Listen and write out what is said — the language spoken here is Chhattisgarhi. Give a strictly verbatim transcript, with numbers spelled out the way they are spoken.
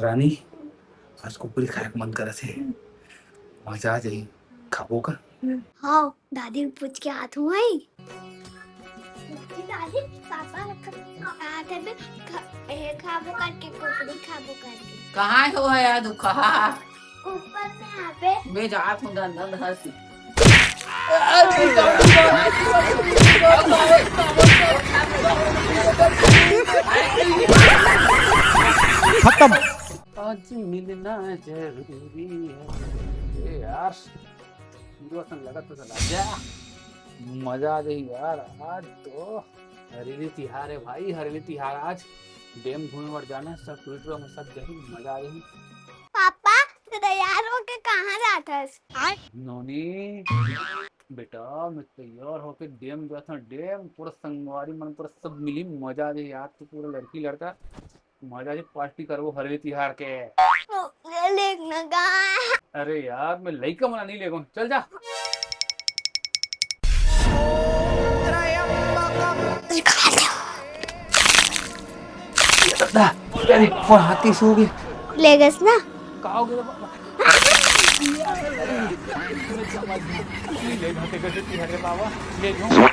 रानी, आज कुकरी खाए के मन करत हे, मजा आ जाही, खाबो का? हव, दादी ल पूछ के आत हूँ। दादी, पापा ह ख-, खात हे बे, ख-, ए, खाबो करके, कुकरी खाबो करके। कहाँ हे वो यार, तू कहाँ? ऊपर में आबे। मैं जात हूँ, धन, धन, धन, धन। खत्म। आज मिलना जरूरी है। ए यार, हीरो असन लगत तो चला जा। मजा आ जाही यार, आज तो हरेली तिहार हे भाई, हरेली तिहार आज। डैम घूमे बर जाना, सब टूरिस्ट में सब जाही, मजा आ जाही। पापा, तैयार होके कहाँ जात हस? नोनी, बेटा, मैं तैयार होके डैम जात हूँ, डैम। पूरा संगवारी मन, पूरा सब मिली, मजा आ जाही यार। तू पूरा लड़की लड़का, मजा आ जाही, पार्टी करबो हरेली तिहार के। ओ, ले लेना गा। अरे यार, मैं लइका मन ला नहीं लेगो, चल जा। अरे, वो हाथी सो गए। ले गस ना। का हो गया बाबा? मैं समझ गया। नहीं ले भाते करते तिहार रे बाबा, ले जाऊं।